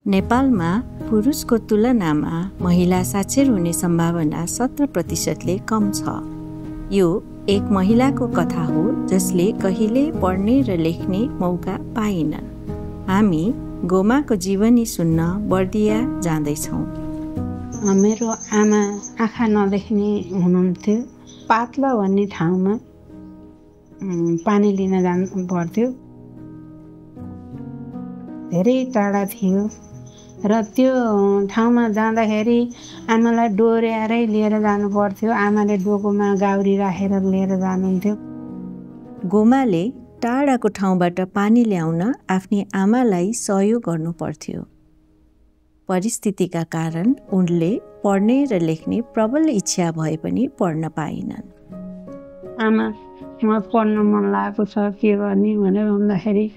नेपालमा पुरुषको तुलनामा महिला साक्षर हुने सम्भावना 17%ले कम छ। यो एक महिलाको कथा हो जसले कहिले पढ्ने र लेख्ने मौका पाइनन्। हामी गोमाको जीवनी सुन्न बर्दिया जाँदैछौँ। मेरो आमा आँखा नदेख्ने हुनुहुन्थ्यो। पातला भन्ने ठाउँमा पानी लिन जानु पर्थ्यो। धेरै टाढा थियो र त्यो ठाउँमा जाँदाखेरि आमालाई डोर्याएरै लिएर जानु पर्थ्यो। आमाले डोकोमा गाउरी राखेर लिएर जानुहुन्थ्यो। गोमाले टाढाको ठाउँबाट पानी ल्याउन आफ्नी आमालाई सहयोग गर्नु पर्थ्यो। परिस्थितिका कारण उनले पढ्ने र लेख्ने प्रबल इच्छा भए पनि पढ्न पाइनन्। आमा, म पढ्न मन लागेको छ, के गर्ने भनेर भन्दाखेरि,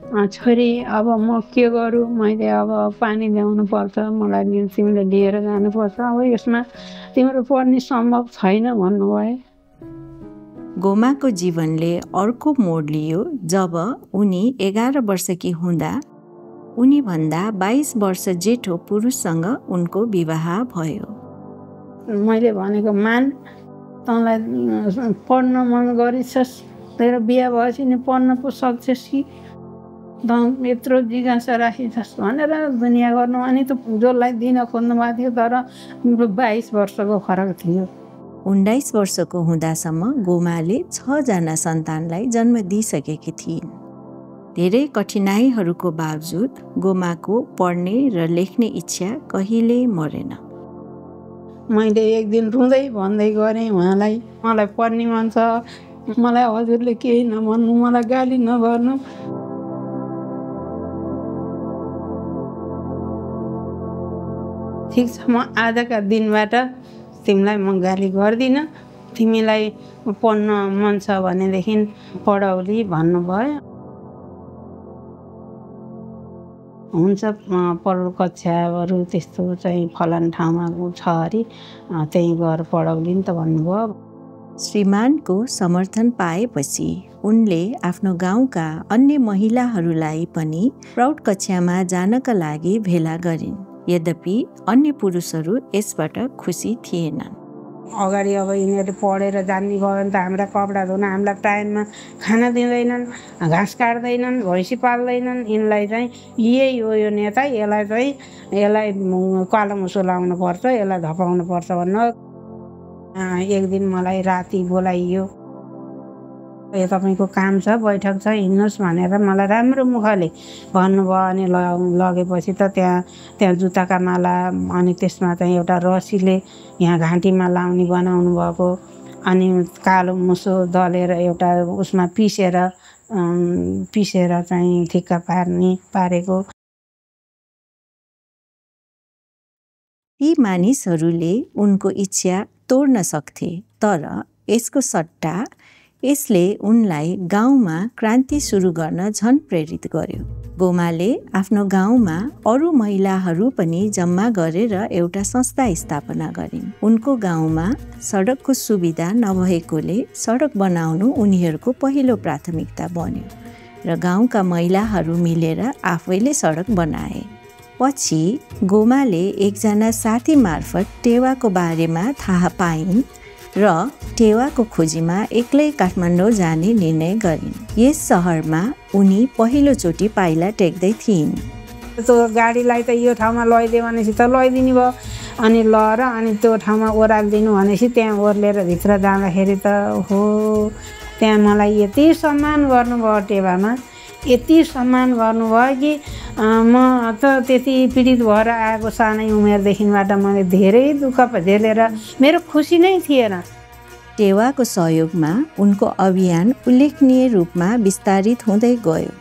छोरी अब म के गरौँ, मैले अब पानी ल्याउनु पर्छ, मलाई तिमीले लिएर जानुपर्छ, अब यसमा तिम्रो पढ्ने सम्भव छैन भन्नुभयो। गोमाको जीवनले अर्को मोड लियो जब उनी 11 वर्षकी हुँदा उनीभन्दा 22 वर्ष जेठो पुरुषसँग उनको विवाह भयो। मैले भनेको, मान, तँलाई पढ्न मन गरिछस्, तेरो बिहा भएपछि नि पढ्न पो सक्छस् कि, त यत्रो जिज्ञासा राखिछस् भनेर दुनियाँ गर्नु। अनि त जसलाई दिन खोज्नु भएको थियो, तर 22 वर्षको फरक थियो। 19 वर्षको हुँदासम्म गोमाले 6 जना सन्तानलाई जन्म दिइसकेकी थिइन्। धेरै कठिनाइहरूको बावजुद गोमाको पढ्ने र लेख्ने इच्छा कहिले मरेन। मैले एक दिन रुँदै भन्दै गरेँ उहाँलाई, मलाई पढ्ने मन छ, मलाई हजुरले केही नभन्नु, मलाई गाली नगर्नु। ठिक छ, म आजका दिनबाट तिमीलाई म गाली गर्दिनँ, तिमीलाई पढ्न मन छ भनेदेखि पढाउली भन्नुभयो। हुन्छ, पढ्नु कक्षाहरू त्यस्तो चाहिँ फलान ठाउँमा छ अरे, त्यहीँ गएर पढाउली नि त भन्नुभयो। श्रीमानको समर्थन पाएपछि उनले आफ्नो गाउँका अन्य महिलाहरूलाई पनि प्रौढ कक्षामा जानका लागि भेला गरिन्। यद्यपि अन्य पुरुषहरू यसबाट खुसी थिएनन्। अगाडि अब यिनीहरूले पढेर जान्ने भयो भने त हाम्रा कपडा धुन, हामीलाई टाइममा खाना दिँदैनन्, घाँस काट्दैनन्, भैँसी पाल्दैनन्। यिनलाई चाहिँ यही हो यो नेता, यसलाई कालोमुसो लाउनु पर्छ, यसलाई धपाउनु पर्छ भन्नु। एक दिन मलाई राति बोलाइयो, यो तपाईँको काम छ, बैठक छ, हिँड्नुहोस् भनेर मलाई राम्रो मुखले भन्नुभयो। अनि लगेपछि त त्यहाँ जुत्ताका माला, अनि त्यसमा चाहिँ एउटा रसीले यहाँ घाँटीमा लाउने बनाउनु भएको, अनि कालो मुसो दलेर एउटा उसमा पिसेर चाहिँ ठिक्का पारेको। ती मानिसहरूले उनको इच्छा तोड्न सक्थे, तर यसको सट्टा यसले उनलाई गाउँमा क्रान्ति सुरु गर्न झन प्रेरित गर्यो। गोमाले आफ्नो गाउँमा अरू महिलाहरू पनि जम्मा गरेर एउटा संस्था स्थापना गरिन्। उनको गाउँमा सडकको सुविधा नभएकोले सडक बनाउनु उनीहरूको पहिलो प्राथमिकता बन्यो र गाउँका महिलाहरू मिलेर आफैले सडक बनाए। पछि गोमाले एकजना साथी मार्फत टेवाको बारेमा थाहा पाइन् र टेवाको खोजीमा एक्लै काठमाडौँ जाने निर्णय गरिन्। यस सहरमा उनी पहिलोचोटि पाइला टेक्दै थिइन्। त्यो गाडीलाई त यो ठाउँमा लैदियो भनेपछि त लैदिने भयो, अनि लएर अनि त्यो ठाउँमा ओह्रालिदिनु भनेपछि त्यहाँ ओर्लेर भित्र जाँदाखेरि त हो, त्यहाँ मलाई यति सम्मान गर्नुभयो, टेवामा यति सम्मान गर्नुभयो कि म त त्यति पीडित भएर आएको सानै उमेरदेखिबाट मैले धेरै दुःख झेलेर मेरो खुसी नै थिएन। टेवाको सहयोगमा उनको अभियान उल्लेखनीय रूपमा विस्तारित हुँदै गयो।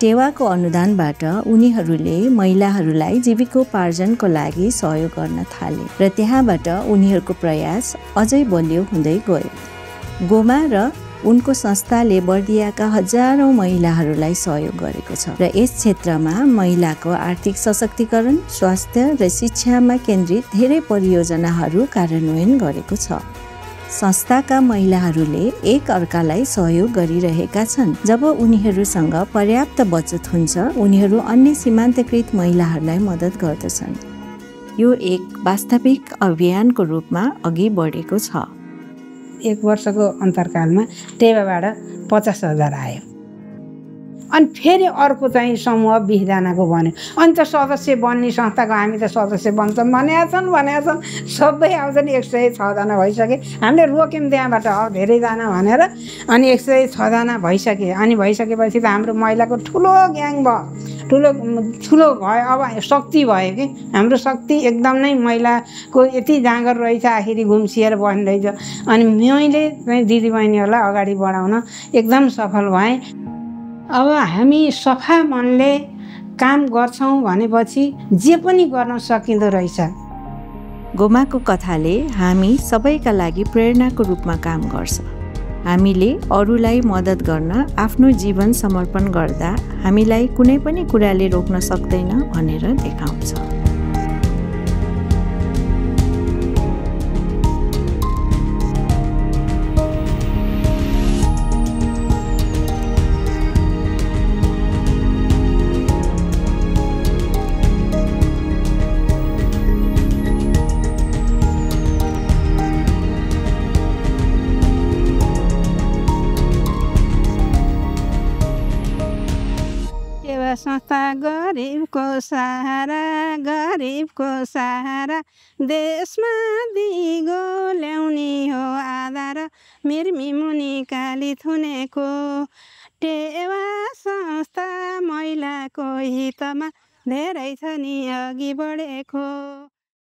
टेवाको अनुदानबाट उनीहरूले महिलाहरूलाई जीविकोपार्जनको लागि सहयोग गर्न थाले र त्यहाँबाट उनीहरूको प्रयास अझै बलियो हुँदै गयो। गोमा र उनको संस्थाले बर्दियाका हजारौं महिलाहरूलाई सहयोग गरेको छ र यस क्षेत्रमा महिलाको आर्थिक सशक्तिकरण, स्वास्थ्य र शिक्षामा केन्द्रित धेरै परियोजनाहरू कार्यान्वयन गरेको छ। संस्थाका महिलाहरूले एक अर्कालाई सहयोग गरिरहेका छन्। जब उनीहरूसँग पर्याप्त बचत हुन्छ, उनीहरू अन्य सीमान्तकृत महिलाहरूलाई मद्दत गर्दछन्। यो एक वास्तविक अभियानको रूपमा अघि बढेको छ। 1 वर्षको अन्तरकालमा टेवाबाट 50,000 आयो। अनि फेरि अर्को चाहिँ समूह 20 जनाको बन्यो। अनि त सदस्य बन्ने संस्थाको हामी त सदस्य बन्छौँ भनेका छन् सबै आउँछन्। 106 जना भइसके। हामीले रोक्यौँ त्यहाँबाट धेरैजना भनेर। अनि 106 जना भइसके। अनि भइसकेपछि त हाम्रो महिलाको ठुलो ग्याङ भयो, ठुलो भयो। अब शक्ति भयो कि हाम्रो शक्ति एकदम नै महिलाको यति जाँगर रहेछ, आखिरी गुम्सिएर बस्दैछ। अनि मैले चाहिँ दिदीबहिनीहरूलाई अगाडि बढाउन एकदम सफल भएँ। अब हामी सफा मनले काम गर्छौँ भनेपछि जे पनि गर्न सकिँदो रहेछ। गोमाको कथाले हामी सबैका लागि प्रेरणाको रूपमा काम गर्छ। हामीले अरूलाई मद्दत गर्न आफ्नो जीवन समर्पण गर्दा हामीलाई कुनै पनि कुराले रोक्न सक्दैन भनेर देखाउँछ। संस्था गरिबको सहारा देशमा दिगो ल्याउने हो आधार। मिर्मी मुनि काली थुनेको टेवा संस्था महिलाको हितमा धेरै छ नि अघि बढेको।